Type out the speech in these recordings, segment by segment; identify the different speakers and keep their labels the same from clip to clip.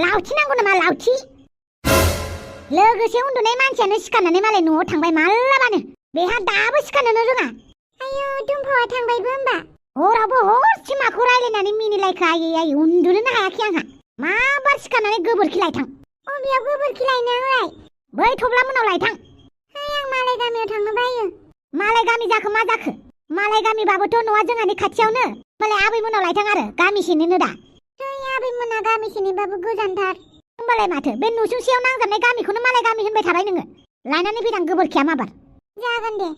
Speaker 1: लावथि नांगौ नामा लावथि? लोगोसे उन्दुनाय मानसियानो सिखारनानै मालाय न'आव थांबाय मालाबानो बेहा दाबो सिखारनोनो रोङा। आयौ दुम्फावा थांबायबो होमबा? हरावबो हरसे माखौ रायलायनानै मिनिलायखो आयै आयै उन्दुनोनो हायाखै आंहा। माबार सिखारनानै गोबोरखि लायथां। अबेयाव गोबोरखि लायनो आंलाय? बै थब्ला मोनाव लायथां। आं मालाय गामियाव थांनो बायो। मालाय गामि जाखो मा जाखो? मालाय गामिबाबोथ' न'आ जोंहानि खाथियावनो। होमबालाय आबैमोनाव लायथां आरो गामिसेनिनो दा। आबैमोना गामिसेनिबाबो गोजानथार। होमबालाय माथो बे न'सुंसेयाव नांजाबनाय गामिखौनो मालाय गामि होनबाय थाबाय नोङो। लायनानै फैदां गोबोरखिया माबार। जागोन दे।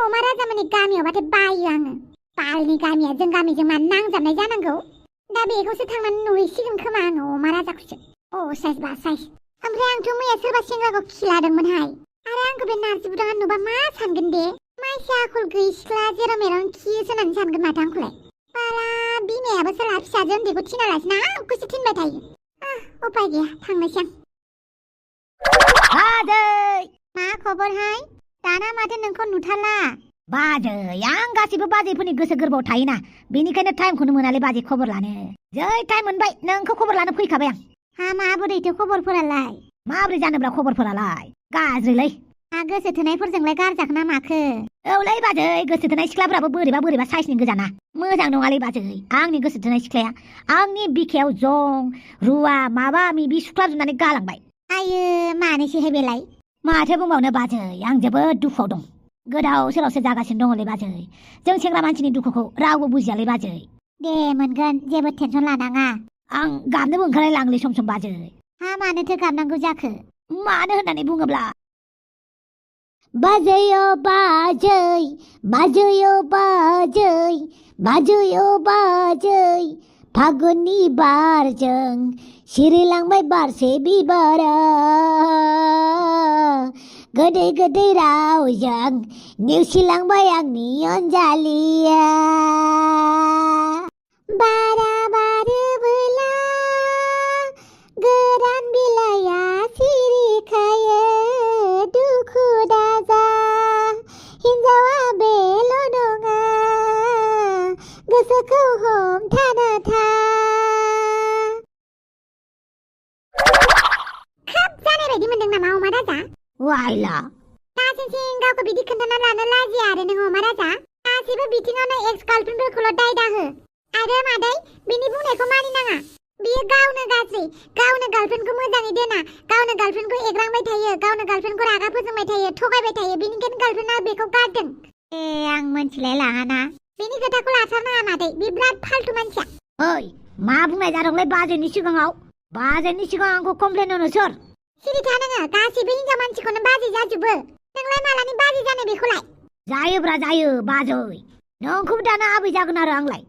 Speaker 1: अमा राजामोननि गामियावबाथाय बायो आङो। बालनि गामिया जों गामिजों मानो नांजाबनाय जानांगौ? दा बेखौसो थांनानै नुहैसिगोन खोमा आङो अमा राजाखौसो। साइस बा साइस। ओमफ्राय आंथ' मैया सोरबा सेंग्राखौ खिलादोंमोनहाय। आरो आंखौ बे नार्जि बुदाङा नुबा मा सानगोन दे? मानसि आखल गैयै सिख्ला जेराव मेरावनो खियोसो होननानै सानगोन माथो आंखौलाय। बाला बिमायाबो सोरहा फिसाजो उन्दैखौ थिनालासिनो आंखौसो थिनबाय थायो। उपाय गैया थांनोसै आं। बाजै! मा खबरहाय? दाना माथो नोंखौ नुथारला। बाजै आं गासिबो बाजैफोरनि गोसो गोरबोआव थायोना बेनिखायनो टाइमखौनो मोनालै बाजै खबर लानो। जै टाइम मोनबाय नोंखौ खबर लानो फैखाबाय आं। माबोरैथो खबरफोरालाय? माबोरै जानोब्रा खबरफोरालाय? गाज्रिलै। गोसो थोनायफोरजोंलाय गारजाखो ना माखो? औलै बाजै गोसो थोनाय सिख्लाफ्राबो बोरैबा साइसनि गोजाना। मोजां नङालै बाजै आंनि गोसो थोनाय सिख्लाया आंनि बिखायाव जं रुवा माबा मिबि सुख्लाबजोबनानै गालांबाय। आयो मानैसोहाय बेलाय? माथो बुंबावनो बाजै आं जोबोद दुखुआव दं। गोदाव सोरावसो जागासिनो दङलै बाजै। जों सेंग्रा मानसिनि दुखुखौ रावबो बुजियालै बाजै। दे मोनगोन जेबो टेनसन लानाङा। आं गाबनोबो ओंखारलाय लाङोलै सम सम बाजै। मानोथो गाबनांगौ जाखो? मानो होननानै बुङोब्ला बाजै ओ बाजै बाजै ओ बाजै बाजै ओ बाजै फागुननि बारजों सिरिलांबाय बारसे बिबारा गोदै गोदै रावजों नेवसिलांबाय आंनि अनजालिया बारा बारोबोला गोरान बिलाइया सिरिखायो दुखु दाजा हिन्जावा बेल' नङा गोसोखौ हमथानो था। खोब जानाय बायदि मोनदों नामा अमा राजा? वाइला दासिम गावखौ बिदि खोन्थाना लानो लाजिया आरो नों अमा राजा। गासिबो बिथिङावनो एक्स गार्लफ्रेन्डफोरखौल' दाय दाहो। आरो मादै बिनि बुंनायखौ मानिनाङा। बियो गावनो गाज्रि गावनो गार्लफ्रेन्डखौ मोजाङै दोना गावनो गार्लफ्रेन्डखौ एग्रांबाय थायो गावनो गार्लफ्रेन्डखौ रागा फोजोंबाय थायो थगायबाय थायो बेनिखायनो गार्लफ्रेन्डआ बेखौ गारदों। आं मोनथिलाय लाङाना। बेनि खोथाखौ लाथारनाङा मादै बे बिराद फाल्थु मानसिया। ओइ मा बुंनाय जादोंलै बाजैनि सिगाङाव? बाजैनि सिगाङाव आंखौ कमप्लेन होनो सोर? सिरि था नोङो गासिबो हिन्जाव मानसिखौनो बाजै जाजोबो। नोंलाय मालानि बाजै जानो बेखौलाय? जायोब्रा जायो बाजै। नोंखौबो दाना आबै जागोन आरो आंलाय।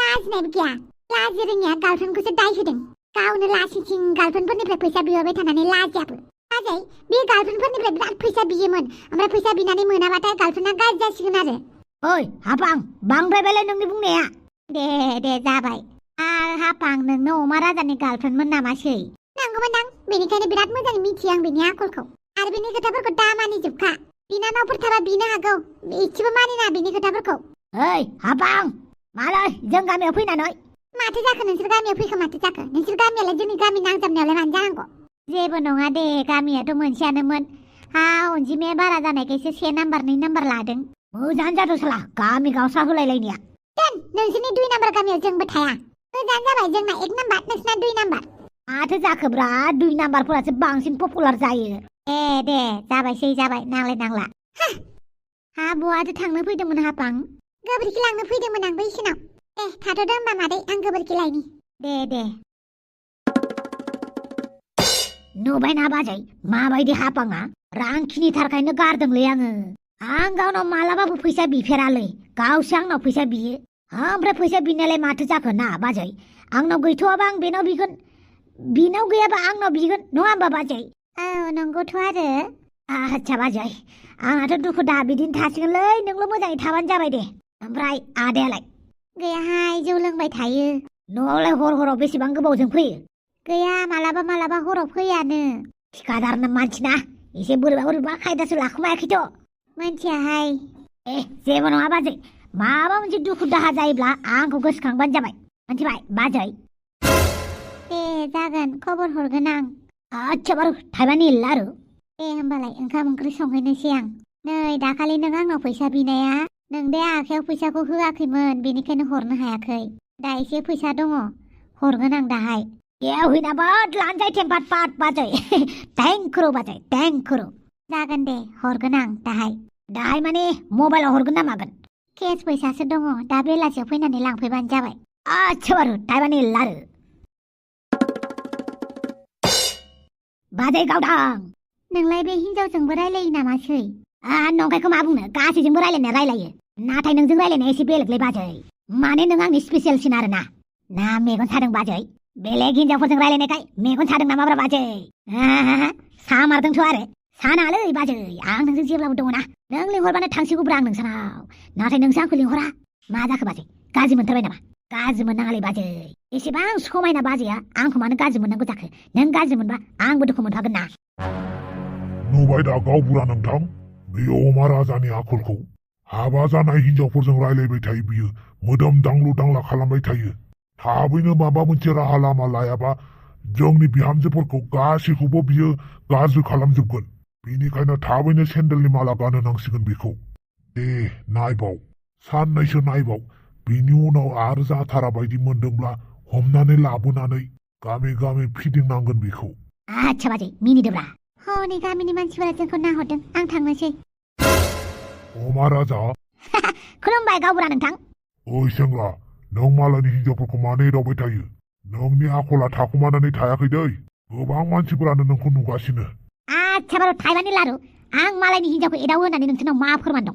Speaker 1: लाजिनायबो गैया। लाजि रोङिया गार्लफ्रेन्डखौसो दाय होदों। गावनो लासिंसिं गार्लफ्रेन्डफोरनिफ्राय फैसा बिहरबाय थानानै लाजियाबो। बाजै बे गार्लफ्रेन्डफोरनिफ्राय बिराद फैसा बियोमोन ओमफ्राय फैसा बिनानै मोनाबाथाय गार्लफ्रेन्डआ गाज्रि जासिगोन आरो। ओइ हाफां बांद्रायबायलाय नोंनि बुंनाया। दे जाबाय। हाफां नोंनो अमा राजानि गार्लफ्रेन्डमोन नामासै? नंगौमोनदां बेनिखायनो बिराद मोजाङै मिथियो आं बेनि आखलखौ। आरो बेनि खोथाफोरखौ दा मानिजोबखा। बिनानावफोर थाबा बिनो हागौ एसेबो मानिना बिनि खोथाफोरखौ। ओइ हाफां मालाय जों गामियाव फैनानै माथो जाखो नोंसोर गामियाव फैखो माथो जाखो? नोंसोर गामियालाय जोंनि गामि नांजाबनायावलाय मानो जानांगौ? जेबो नङा दे गामियाथ' मोनसेयानोमोन। अनजिमाया बारा जानायखायसो 1 नाम्बार 2 नाम्बार लादों। मोजाङानो जादों साला गामि गावस्रा होलायलायनाया। दोन नोंसोरनि 2 नाम्बार गामियाव जोंबो थाया। मोजाङानो जाबाय जोंना 1 नाम्बार नोंसिना 2 नाम्बार। माथो जाखोब्रा 2 नाम्बारफोरासो बांसिन पपुलार जायो। दे जाबायसै जाबाय नांलाय नांला। बहाथो थांनो फैदोंमोन हाफां? गोबोरखि लांनो फैदोंमोन आं बैसिनाव। थाथ'दो होमबा मादै आं गोबोरखि लायनि। दे नुबायना बाजै माबायदि हाफाङा रांखिनि थाखायनो गारदोंलै आङो। आं गावनाव मालाबाबो फैसा बिफेरालै गावसो आंनाव फैसा बियो। ओमफ्राय फैसा बिनायालाय माथो जाखो ना बाजै? आंनाव गैथ'वाबा आं बेनाव बिगोन बिनाव गैयाबा आंनाव बिगोन नङा होमबा बाजै? नंगौथ' आरो। आच्छा बाजै आंहाथ' दुखु दा बिदिनो थासिगोनलै नोंल' मोजाङै थाबानो जाबाय दे। ओमफ्राय आदायालाय? गैयाहाय जौ लोंबाय थायो। न'आवलाय हराव बेसेबां गोबावजों फैयो? गैया मालाबा हराव फैयानो। ठिकादार मानसिना एसे बोरैबा खायदासो लाखुमायाखैथ'? मोनथियाहाय। जेबो नङा बाजै माबा मोनसे दुखु दाहा जायोब्ला आंखौ गोसोखांबानो जाबाय। मोनथिबाय बाजै? दे जागोन खबर हरगोन आं
Speaker 2: आच्छा बारु थाइबानि लारु
Speaker 1: दे होमबालाय ओंखाम ओंख्रि संहैनोसै आं नै दाखालि नों आंनाव फैसा बिनाया नों दे आखायाव फैसाखौ होआखैमोन बेनिखायनो हरनो हायाखै दा एसे फैसा दङ हरगोन आं दाहाय
Speaker 2: होइना बाद लानजाय थेंपात पात बाजै थेंक्रु बाजै थेंक्रु
Speaker 1: जागोन दे हरगोन आं
Speaker 2: दाहाय माने मबाइलाव हरगोन ना मागोन
Speaker 1: केस फैसासो दङ दा बेलासियाव फैनानै लांफैबानो जाबाय
Speaker 2: आच्छा बारु थाइबानि लारु बाजै गावदां
Speaker 1: नोंलाय बे हिनजावजोंबो रायलायो नामासै
Speaker 2: नंखायखौ मा बुंनो गासैजोंबो रायलायो नाथाय नोंजों रायलायनाया एसे बेलेगलै बाजै माने नों आंनि स्पेसियेलसिन आरोना ना मेगन सादों बाजै बेलेग हिनजावफोरजों रायलायनायखाय मेगन सादों नामाब्रा बाजै सामारदोंथ' आरो सानालै बाजै आं नोंजों जेब्लाबो दङ ना नों लिंहरबानो थांसिगौब्रा आं नोंसानाव नाथाय नोंसो आंखौ लिंहरा मा जाखो बाजै गाज्रि मोनथारबाय नामा गाज्रि मोननाङालै बाजै एसेबां समायना बाजैया आंखौ मानो गाज्रि मोननांगौ जाखो नों गाज्रि मोनबा आंबो दुखु मोनफागोन ना
Speaker 3: नुबाय दा गावबुरा नोंथां बे अमा राजानि आखलखौ हाबा जानाय हिनजावफोरजों रायलायबाय थायो बियो मोदोम दांलु दांला खालामबाय थायो थाबैनो माबा मोनसे राहा लामा लायाबा जोंनि बिहामजोफोरखौ गासैखौबो बियो गाज्रि खालामजोबगोन बेनिखायनो थाबैनो सेन्देलनि माला गानहोनांसिगोन बेखौ दे नायबाव साननैसो नायबाव बिनि उनाव आरो जाथारा बायदि मोनदोंब्ला हमनानै लाबोनानै गामि गामि फिदिंनांगोन बेखौ
Speaker 2: आच्छा बाजै मिनिदोब्रा
Speaker 1: हनै गामिनि मानसिफोरा जोंखौ नाहरदों आं थांनोसै
Speaker 3: अमा राजा
Speaker 2: खुलुमबाय गावबुरा नोंथां
Speaker 3: ओइ सेंग्रा नों मालायनि हिनजावफोरखौ मानो एदावबाय थायो नोंनि आखला थाखुमानानै थायाखै दै गोबां मानसिफोरानो नोंखौ नुगासिनो
Speaker 2: आच्छा बारु थाइबानि लारु आं मालायनि हिनजावखौ एदावो होननानै नोंसोरनाव मा फोरमान दं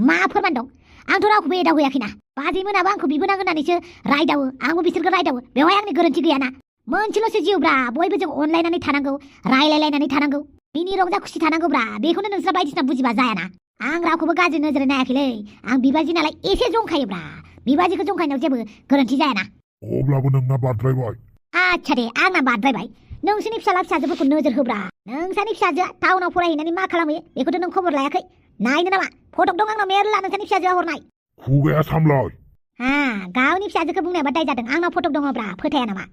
Speaker 2: मा फोरमान दं आंथ' रावखौबो एदावहैयाखैना बाजै मोनाबो आंखौ बिबोनां होननानैसो रायदावो आंबो बिसोरखौ रायदावो बेवहाय आंनि गोरोन्थि गैयाना मोनसेल'सो जिउब्रा बयबो जों अनलायनानै थानांगौ रायलायलायनानै थानांगौ बिनि रंजा खुसि थानांगौब्रा बेखौनो नोंस्रा बायदिसिना बुजिबा जायाना आं रावखौबो गाज्रि नोजोरै नायाखैलै आं बिबाजै नालाय एसे जंखायोब्रा बिबाजैखौ जंखायनायाव जेबो गोरोन्थि जायाना
Speaker 3: अब्लाबो नोंना बाद्रायबाय
Speaker 2: आच्छा दे आंना बाद्रायबाय नोंसोरनि फिसाला फिसाजोफोरखौ नोजोर होब्रा नोंसानि फिसाजोआ टाउनाव फरायहैनानै मा खालामहैयो बेखौथ' नों खबर लायाखै नायनो नामा फटक दं आंनाव मेरला नोंसानि फिसाजोआ हरनाय
Speaker 3: खुगाया सामलाय
Speaker 2: गावनि फिसाजोखौ बुंनायाबा दाय जादों आंनाव फटक दङब्रा फोथाया नामा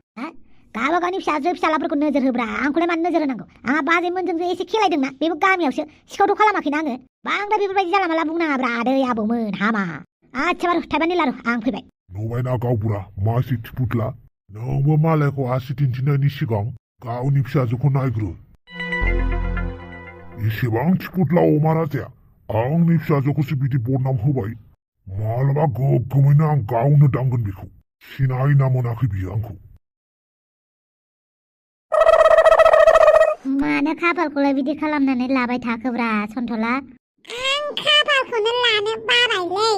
Speaker 2: गावबा गावनि फिसाजो फिसालाफोरखौ नोजोर होब्रा आंखौलाय मानो नोजोर होनांगौ आंहा बाजैमोनजोंसो एसे खेलायदोंना बेबो गामियावसो सिखावथ' खालामाखैना आङो बांद्राय बेफोरबायदि जाला माला बुंनाङाब्रा आदै आबौमोन हामा आच्छा बारु थाइबानि लारु आं फैबाय
Speaker 3: नुबायना गावबुरा मासि थिफुथला नोंबो मालायखौ आसि दिन्थिनायनि सिगां गावनि फिसाजोखौ नायग्रो एसेबां थिफुथला अमा राजाया आंनि फिसाजोखौसो बिदि बदनाम होबाय मालाबा गोगोमैनो आं गावनो दांगोन बेखौ सिनायना मोनाखै बियो आंखौ
Speaker 1: मानो खाफालखौलाय बिदि खालामनानै लाबाय थाखोब्रा सन्थला आं खाफालखौनो लानो बाबायलै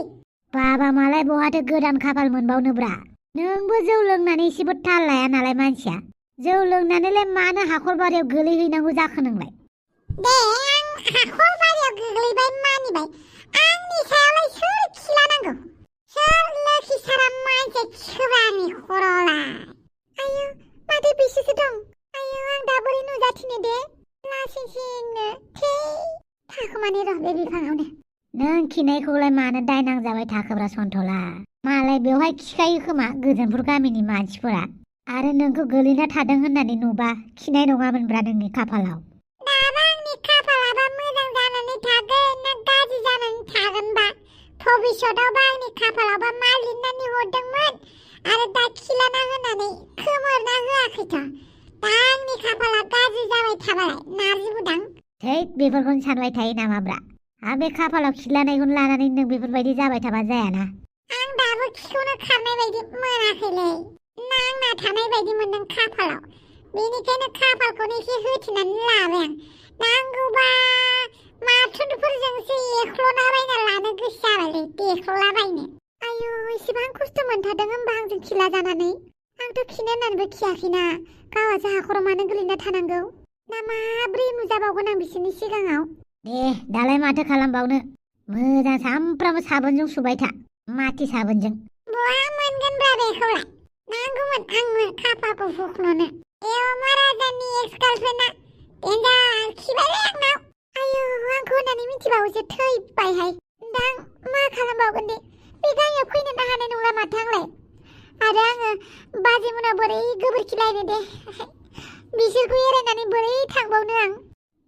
Speaker 1: बाबा मालाय बहाथो गोदान खाफाल मोनबावनोब्रा नोंबो जौ लोंनानै एसेबो थाल लाया नालाय मानसिया जौ लोंनानैलाय मानो हाखरबारियाव गोलैहैनांगौ जाखो नोंलाय दे आं हाखरबारियाव गोग्लैबाय मानिबाय आंनि सायावलाय सोर खिलानांगौ सोर लोखि सारा मानसि खिखोब्रा आंनि खर'आवलाय आयौ माथो बिसोरसो दं आयौ आं दा बोरै नुजाथिनो दे लासिंसिंनो थै थाखोमानि र' बे बिफाङावनो नों खिनायखौलाय मानो दाय नांजाबाय थाखोब्रा सन्थला मालाय बेवहाय खिखायो खोमा गोजोनपुर गामिनि मानसिफोरा आरो नोंखौ गोलैना थादों होननानै नुबा खिनाय नङामोनब्रा नोंनि खाफालाव दाबा आंनि खाफालाबा मोजां जानानै थागोन ना गाज्रि जानानै थागोनबा भबिष्यतआवबा आंनि खाफालावबा मा लिरनानै हरदोंमोन आरो दा खिलाना होनानै खोमोरना होआखैथ' दा आंनि खाफाला गाज्रि जाबाय थाबालाय नारजि बुदां थै बेफोरखौनो सानबाय थायो नामाब्रा बे खाफालाव खिलानायखौनो लानानै नों बेफोरबायदि जाबाय थाबा जायाना आं दाबो खिखौनो खारनाय बायदि मोनाखैलै नांना थानाय बायदि मोनदों खाफालाव बेनिखायनो खाफालखौनो एसे होथेनानै लाबाय आं नांगौबा माथुरफोरजोंसो एख्ल'नाबायना लानो गोसो जाबायलै देख्ल'लाबायनो आयौ एसेबां खस्थ' मोनथारदों होनबा आंजों खिला जानानै आंथ' खिनो होननानैबो खियाखैना गावहासो हाखराव मानो गोलैना थानांगौ ना माब्रै नुजाबावगोन आं बिसोरनि सिगाङाव दे दालाय माथो खालामबावनो मोजां सामफ्रामबो साबोनजों सुबाय था माथि साबोनजों बहा मोनगोनब्रा बेखौलाय नांगौमोन आंनो खाफालखौ हुख्ल'नो अमा राजानि एक्स गार्लफ्रेन्डआ देन्जार खिबायलै आंनाव आयौ आंखौ होननानै मिथिबावोसो थैबायहाय दा आं मा खालामबावगोन दे बे गामियाव फैनोनो हानाय नंला माथो आंलाय आरो आङो बाजैमोना बोरै गोबोरखिलायनो दे बिसोरखौ एरायनानै बोरै थांबावनो आं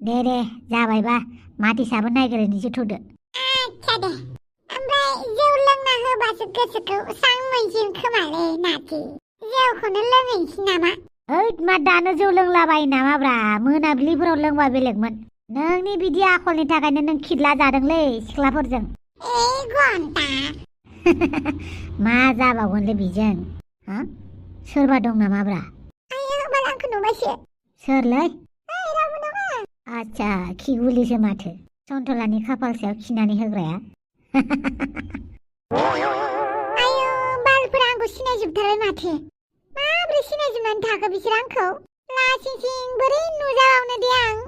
Speaker 2: दे जाबायबा माथि साबोन नायग्रोनोसै थ'दो
Speaker 1: आच्छा दे ओमफ्राय जौ लोंना होबासो गोसोखौ स्रां मोनसिगोन खोमालै नाथि जौखौनो लोंहैनोसै नामा
Speaker 2: ओइद मा दानो जौ लोंलाबायो नामाब्रा मोनाबिलिफोराव लोंबा बेलेगमोन नोंनि बिदि आखलनि थाखायनो नों खिदला जादोंलै सिख्लाफोरजों
Speaker 1: घन्टा
Speaker 2: मा जाबावगोनलै बेजों सोरबा दं नामाब्रा
Speaker 1: आयो होमबाल आंखौ नुबायसो
Speaker 2: सोरलै
Speaker 1: रावबो नङा
Speaker 2: आच्छा खिगुलिसो माथो सन्थलानि खाफाल सायाव खिनानै होग्राया
Speaker 1: आयो बालफोरा आंखौ सिनायजोबथारबाय माथो माब्रै सिनायजोबनानै थाखो बिसोर आंखौ लासिंसिं बोरै नुजाबावनो दे आं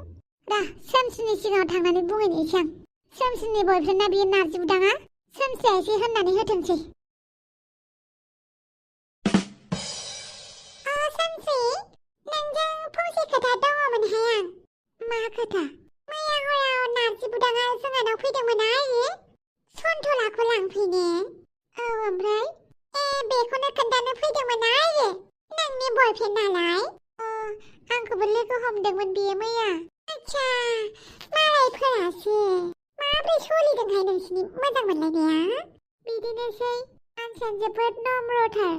Speaker 1: दा सोमसिनि सिगाङाव थांनानै बुंहैनोसै आं सोमसिनि बयफ्रेन्डना बियो नारजि बुदाङा सोमसिया एसे होननानै होथोंसै सोमसि नोंजों फंसे खोथा दङमोनहाय आं मा खोथा मैया हराव नारजि बुदाङा जोंहानाव फैदोंमोन आरो सन्थलाखौ लांफैनो औ ओमफ्राय बेखौनो खोन्थानो फैदोंमोन आरो नोंनि बयफ्रेन्ड नालाय आंखौबो लोगो हमदोंमोन बियो मैया आच्छा मालायफोरासो माब्रै सोलिदोंहाय नोंसिनि मोजां मोनलायनाया बिदिनोसै मानसियानो जोबोद नम्रथार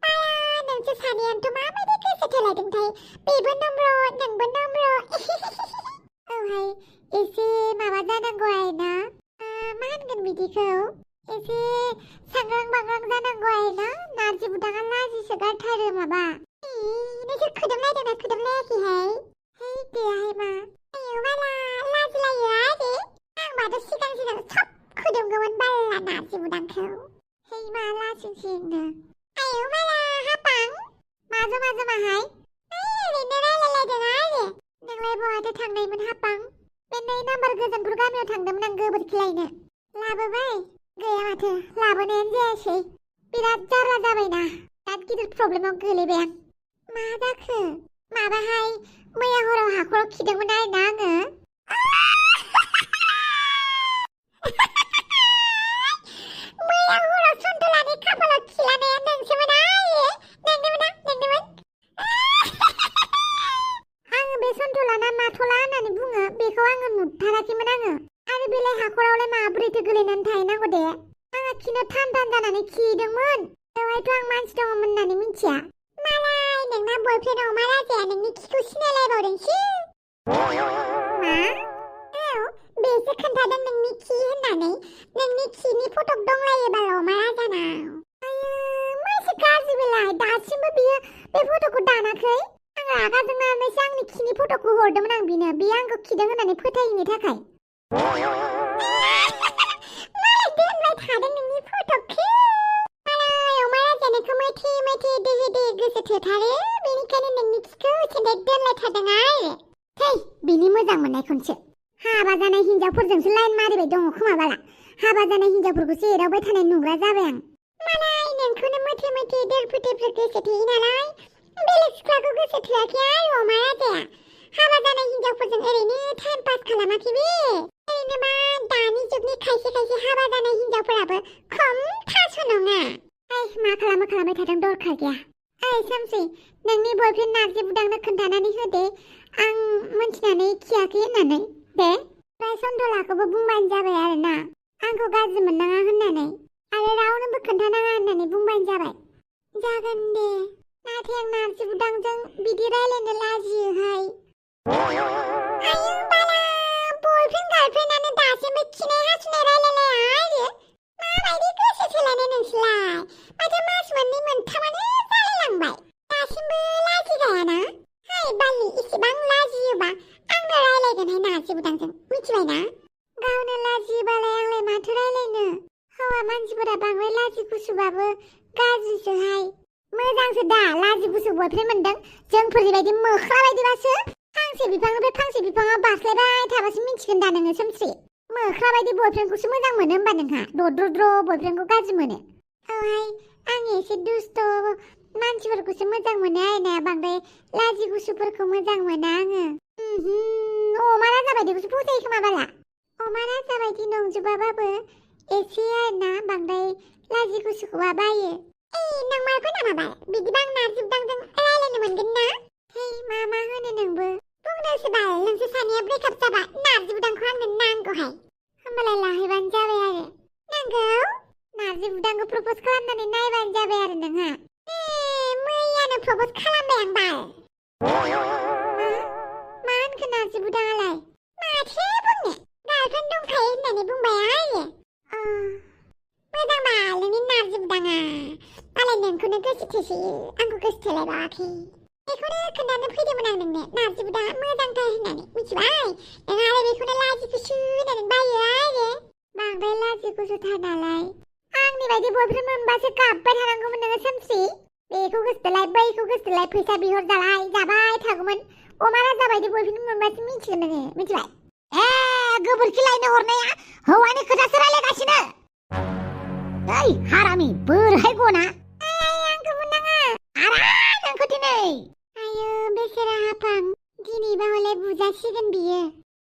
Speaker 1: आया नोंसोर सानैयानोथ' माबायदि गोसो थोलायदोंथाय बेबो नम्र नोंबो नम्र औहाय एसे माबा जानांगौ आरोना मा होनगोन बिदिखौ एसे सांग्रां बांग्रां जानांगौ आरोना नारजि बुदाङा लाजिसो गारथारो माबा नोंसोर खोदोमलायदोंना खोदोमलायाखैहाय है गैयाहाय मा आयौ बाला लाजिलायो आरो आं माथो सिगां सब खोदोमगौमोन बाला नारजि बुदांखौ है मा लासिंसिंनो आयौ बाला हापां माजों ओरैनो रायलायलायदों आरो नोंलाय बहाथो थांनायमोन हापां बे 2 नाम्बार गोजोनपुर गामियाव थांदोंमोन आं गोबोरखि लायनो लाबोबाय गैया माथो लाबोनायानो जायासै बिराद जारला जाबायना बिराद गिदिर प्रब्लेमाव गोलैबाय आं मा जाखो माबाहाय मैया हराव हाखराव खिदोंमोन आरोना आङो मैया हराव सन्थलानि खाफालाव खिलानाया नोंसोमोन आरो नोंनोमोन आङो बे सन्थलाना माथला होननानै बुङो बेखौ आङो नुथाराखैमोन आङो आरो बेलाय हाखरावलाय माबोरैथो गोलैनानै थाहैनांगौ दे आङो खिनो थान जानानै खिहैदोंमोन बेवहायथ' आं मानसि दङमोन होननानै मिथिया मालाय नोंना बयफ्रेन्ड अमा राजाया नोंनि खिखौ सिनायलायबावदोंसो मा औ बेसो खोन्थादों नोंनि खि होननानै नोंनि खिनि फटक दंलायो बाल अमा राजानाव आयो मासे गाज्रि बेलाय दासिमबो बियो बे फटकखौ दानाखै आं रागा जोंनानैसो आंनि खिनि फटकखौ हरदोंमोन आं बिनो बियो आंखौ खिदों होननानै फोथायनो थाखाय मालाय दोनबाय थादों नोंनि फटकखौ मालाय अमा राजानिखौ मैथे दोहो गोसो थोथारो बेनिखायनो नोंनि खिखौ सेन्देक दोनलायथारदों आरो है बिनि मोजां मोननायखौसो हाबा जानाय हिनजावफोरजोंसो लाइन मारिबाय दङ खोमा बाला हाबा जानाय हिनजावफोरखौसो एदावबाय थानाय नुग्रा जाबाय आं मालाय नोंखौनो मैथे दोरफोर गोसो थोयो नालाय बेलेग सिख्लाखौ गोसो थोआखै आरो अमा राजाया हाबा जानाय हिनजावफोरजों ओरैनो टाइम पास खालामाखै बे ओरैनोबा दानि जुगनि खायसे हाबा जानाय हिनजावफोराबो खम थास' नङा मा खालामबाय थादों दरखार गैया सोमसि नोंनि बयफ्रेन्ड नारजि बुदांनो खोन्थानानै होदे आं मोनथिनानै खियाखै होननानै दे ओमफ्राय सन्थलाखौबो बुंबानो जाबाय आरोना आंखौ गाज्रि मोननाङा होननानै आरो रावनोबो खोन्थानाङा होननानै बुंबानो जाबाय जागोन दे नाथाय आं नारजि बुदांजों बिदि रायलायनो लाजियोहाय आयौ बाला बयफ्रेन्ड गार्लफ्रेन्डआनो दासिमबो खिनाय हासुनाय रायलायलाया आरो माबायदि गोसो सोलायनाय नोंसोरलाय माथो मास 2 मोनथामानो जालायलांबाय दासिमबो लाजिगायाना हाय बालि इसेबां लाजियोबा आंनो रायलायगोनहाय नारजि बुदांजों मिथिबायना गावनो लाजियोबालाय आंलाय माथो रायलायनो हौवा मानसिफोरा बांद्राय लाजि गुसुबाबो गाज्रिसोहाय मोजांसो दा लाजि गुसु बयफ्रेन्ड मोनदों जोंफोरनि बायदि मोख्रा बायदिबासो फांसे बिफांनिफ्राय फांसे बिफाङाव बास्लायबाय थाबासो मिथिगोन दा नोङो सोमस्रि मोख्रा बायदि बयफ्रेन्डखौसो मोजां मोनो होमबा नोंहा दद्रद्र बयफ्रेन्डखौ गाज्रि मोनो औहाय आं एसे दुस्ट मानसिफोरखौसो मोजां मोनो आरोना बांद्राय लाजि गुसुफोरखौ मोजां मोना आङो अमा राजा बायदिखौसो फसायो खोमा बाला अमा राजा बायदि नंजोबाबाबो एसे आरोना बांद्राय लाजि गुसुखौबा बायो नों मारखौ नामाबाय बिदिबा आं नारजि प्रप'ज खालामबाय आं बाल मा होनखो नार्जि बुदाङालाय माथो बुंनो गार्लफ्रेन्ड दंखायो होननानै बुंबाय आरो मोजां बाल नोंनि नार्जि बुदाङा मालाय नोंखौनो गोसोथोसोयो आंखौ गोसोथोलायबावाखै बेखौनो खोन्थानो फैदोंमोन आं नोंनो नार्जि बुदाङा मोजांथार होननानै मिथिबाय नों आरो बेखौनो लाजिखुसु होननानै बायो आरो बांद्राय लाजिखुसुथार नालाय आंनि बायदि बयफ्रेन्ड मोनबासो गाबबाय थानांगौमोन नोङो सोमस्रि बेखौ गोसोथोलाय बैखौ गोसोथोलाय फैसा बिहरजालाय जाबाय थागौमोन अमा राजा बायदि बयफ्रेन्ड मोनबासो मिथिगोन नोङो मिथिबाय
Speaker 2: गोबोरखि लायनो हरनाया हौवानि खोथासो रायलायगासिनो ओइ हारामि बोरहाय गना
Speaker 1: आंखौ बुंनाङा
Speaker 2: आरा नोंखौ दिनै
Speaker 1: आयो बेसेरा हाफां दिनैबा हले बुजासिगोन बियो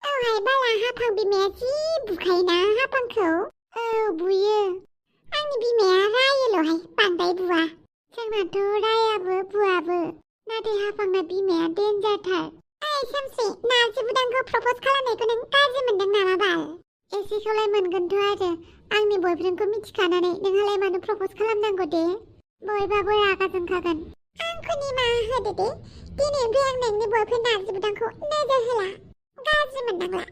Speaker 1: औहाय बाला हाफां बिमाया जि बुखायोना हाफांखौ बुयो आंनि बिमाया रायोल'हाय बांद्राय बुवा जोंनाथ' रायाबो बुवाबो नाथाय हाफांना बिमाया डेन्जारथार ओइ सोमस्रि नार्जि बुदांखौ प्रप'ज खालामनायखौ नों गाज्रि मोनदों नामा बाल एसेखौलाय मोनगोनथ' आरो आंनि बयफ्रेन्डखौ मिथिखानानै नोंहालाय मानो प्रप'ज खालामनांगौ दे बयबाबो रागा जोंखागोन आंखौ निमाहा होदो दे दिनैनिफ्राय आं नोंनि बयफ्रेन्ड नार्जि बुदांखौ नोजोर होला गाज्रि मोननांला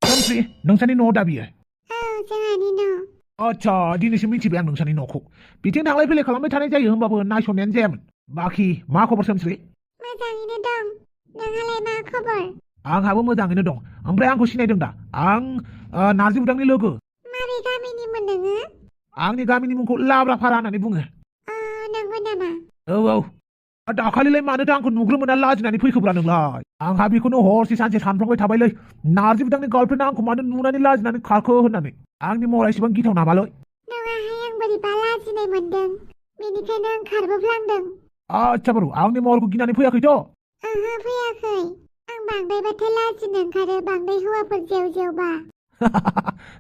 Speaker 4: सोमस्रि नोंसानि न'आव दा बियो
Speaker 1: जोंहानि न'
Speaker 4: आच्छा दिनैसो मिथिबाय आं नोंसानि न'खौ बिथिं थांलाय फैलाय खालामबाय थानाय जायो होमबाबो नायसननायानो जायामोन बाखि मा खबर सोमस्रि
Speaker 1: मोजाङैनो दं नोंहालाय मा खबर
Speaker 4: आंहाबो मोजाङैनो दं ओमफ्राय आंखौ सिनायदों दा आं नार्जि बुदांनि लोगो
Speaker 1: माबे गामिनिमोन नोङो
Speaker 4: आंनि गामिनि मुंखौ लाब्राफारा होननानै बुङो
Speaker 1: नंगौ नामा
Speaker 4: औ दाखालिलाय मानोथो आंखौ नुग्रोमोना लाजिनानै फैखोब्रा नोंलाय आंहा बेखौनो हरसे सानसे सानफ्रांबाय थाबायलै नार्जि बुदांनि गार्लफ्रेन्डआ आंखौ मानो नुनानै लाजिनानै खारखो होननानै आंनि महरा एसेबां गिथाव नामालै
Speaker 1: नङाहाय आं बोरैबा लाजिनाय मोनदों बेनिखायनो आं खारबोफ्लांदों
Speaker 4: आच्छा बारु आंनि महरखौ गिनानै फैयाखैथ'
Speaker 1: फैयाखै आं बांद्रायबाथाय लाजिनो ओंखारो बांद्राय हौवाफोर जेव जेवबा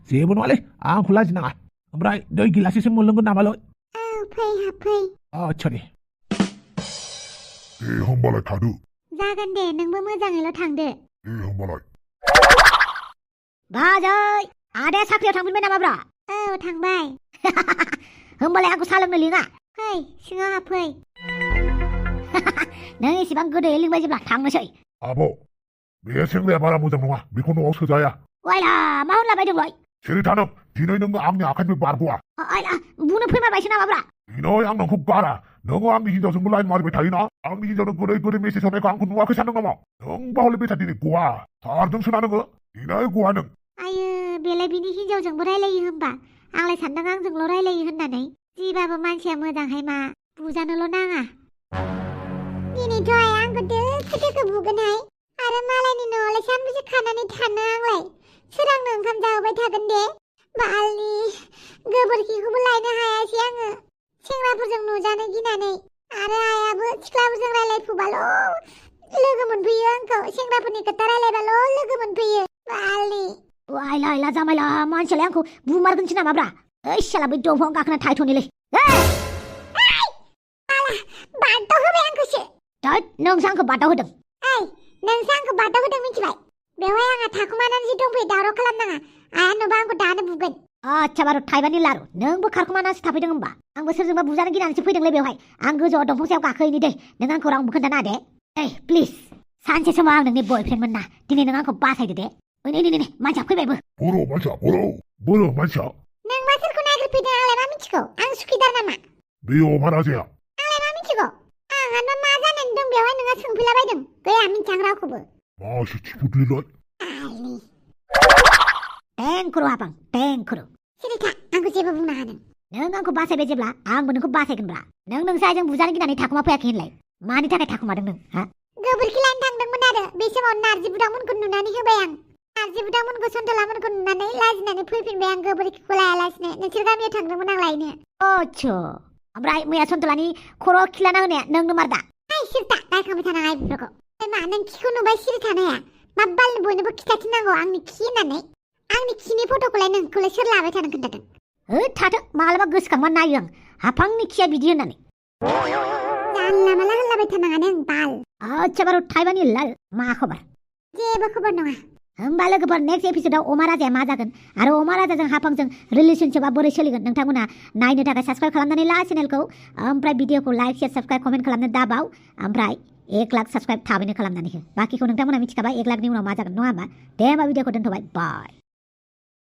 Speaker 4: जेबो नङालै आंखौ लाजिनाङा ओमफ्राय दै गिलासेसो मोनलोंगोन नामालै
Speaker 1: फै हाबफै
Speaker 4: आच्छा दे
Speaker 3: होमबालाय थादो
Speaker 1: जागोन दे नोंबो मोजाङैल' थांदो
Speaker 3: होमबालाय
Speaker 2: बाजै आदाया साख्रियाव थांफिनबाय नामाब्रा
Speaker 1: थांबाय
Speaker 2: होमबालाय आंखौ साहा लोंनो लिङा
Speaker 1: फै सिङाव हाबफै
Speaker 2: नों एसेबां गोदैयै लिंबाय जेब्ला थांनोसै
Speaker 3: आब' बे सेंग्राया बारा मोजां नङा बेखौ न'आव सोजाया
Speaker 2: वाइला मा होनलाबायदोंलाय
Speaker 3: सिरि थानो दिनै नोङो आंनि आखाइनिफ्राय बारग'वा
Speaker 2: आइला बुनो फैमारबायसो नामाब्रा
Speaker 3: दिनै आं नोंखौ गारा नोङो आंनि हिनजावजोंबो लाइन मारिबाय थायोना आंनि हिनजावनो गोदै गोदै मेसेज हरनायखौ आंखौ नुवाखै सानदों नामा नों बाहले बेटा दिनै गवा थारदोंसोना नोङो दिनै गवा नों
Speaker 1: आयो बेलाय बिनि हिनजावजोंबो रायलायो होमबा आंलाय सानदों आंजोंल' रायलायो होननानै जिबाबो मानसिया मोजांहाय मा बुजानोल' नाङा दिनैथ' आइ आंखौ दोखो दोखो बुगोनहाय आरो मालायनि न'आवलाय सानबेसे खानानै थानो आंलाय सोरांनो ओंखाम जाहोबाय थागोन दे बालनि गोबोरखिखौबो लायनो हायासै आङो सेंग्राफोरजों नुजानो गिनानै आरो आइयाबो सिख्लाफोरजों रायलायफुबाल' लोगो मोनफैयो आंखौ सेंग्राफोरनि खोथा रायलायबाल' लोगो मोनफैयो बालनि
Speaker 2: वाइला इला जामाइला मानसियालाय आंखौ बुमारगोनसो नामाब्रा ओइ साला बै दंफां गाखोना थायथ'निलै
Speaker 1: बादाव होबाय आंखौसो
Speaker 2: नोंसो आंखौ बादाव होदों
Speaker 1: नोंसो आंखौ बादाव होदों मिथिबाय बेवहाय आंहा थाखुमानानैसो दंफैयो दावराव खालामनाङा आइया नुबा आंखौ दानो बुगोन
Speaker 2: आच्छा बारु थाइबानि लारु नोंबो खारखुमानासो थाफैदों होमबा आंबो सोरजोंबा बुजानो गिनानैसो फैदोंलै बेवहाय आं गोजौआव दंफां सायाव गाखोहैनि दे नों आंखौ रावबो खोन्थाना दे प्लिज सानसे समाव आं नोंनि बयफ्रेन्डमोन ना दिनै नों आंखौ बासायदो दे नै मानसिया फैबायबो
Speaker 3: बर' मानसिया
Speaker 1: नों मा सोरखौ नागिरफैदों आंलाय मा मिथिगौ आं सुखिदार नामा
Speaker 3: बे अमा राजाया
Speaker 1: आंलाय मा मिथिगौ आंहानो मा जानानै दं बेवहाय नोंहा सोंफैलाबायदों गैया मिन्थियां रावखौबो
Speaker 3: मासे थिफुदलिलाय
Speaker 2: टेंखुरु हाफां टेंखुरु
Speaker 1: सिरि था आंखौ जेबो बुंनाङा
Speaker 2: नों आंखौ बासायबाय जेब्ला आंबो नोंखौ बासायगोनब्रा नोंसो आइजों बुजानो गिनानै थाखुमा फैयाखै होनलाय मानि थाखाय थाखुमादों नों
Speaker 1: गोबोरखि लायनो थांदोंमोन आरो बे समाव नार्जि बुदांमोनखौ नुनानै होबाय आं नार्जि बुदांमोनखौ सन्थलामोनखौ नुनानै लाजिनानै फैफिनबाय आं गोबोरखिखौ लायालासिनो नोंसोर गामियाव थांदोंमोन आं लायनो
Speaker 2: ओमफ्राय मैया सन्थलानि खर' खिलाना होनाया नोंनो मारदा
Speaker 1: सिरिथा रायखांबाय थानाङा बेफोरखौ मा नों खिखौ नुबाय सिरि थानो हाया मा बालनो बयनोबो खिथाथिनांगौ आंनि खि होननानै आंनि खिनि फट'खौलाय नोंखौलाय सोर लाबाय थानो खोन्थादों
Speaker 2: थाथो मालाबा गोसोखांबा नायो आं हाफांनि खिया बिदि होननानै
Speaker 1: जानला माला होनलाबाय थानाङा नों बाल
Speaker 2: आच्छा बारु थाइबानि लाल मा खबर
Speaker 1: जेबो खबर नङा
Speaker 2: होमबा लोगोफोर नेक्स्ट एपिसोडाव अमा राजाया मा जागोन आरो अमा राजाजों हाफांजों रिलेशनशिपआ बोरै सोलिगोन नोंथांमोना नायनो थाखाय साबस्क्राइब खालामनानै ला चेनेलखौ ओमफ्राय भिडिअखौ लाइक शेयार साबस्क्राइब कमेन्ट खालामनो दाबाव ओमफ्राय 1 लाख साबस्क्राइब थाबैनो खालामनानै हो बाखिखौ नोंथांमोना मिथिखाबाय 1 लाखनि उनाव मा जागोन नङा होमबा दे होमबा भिडिअखौ दोनथ'बाय बाय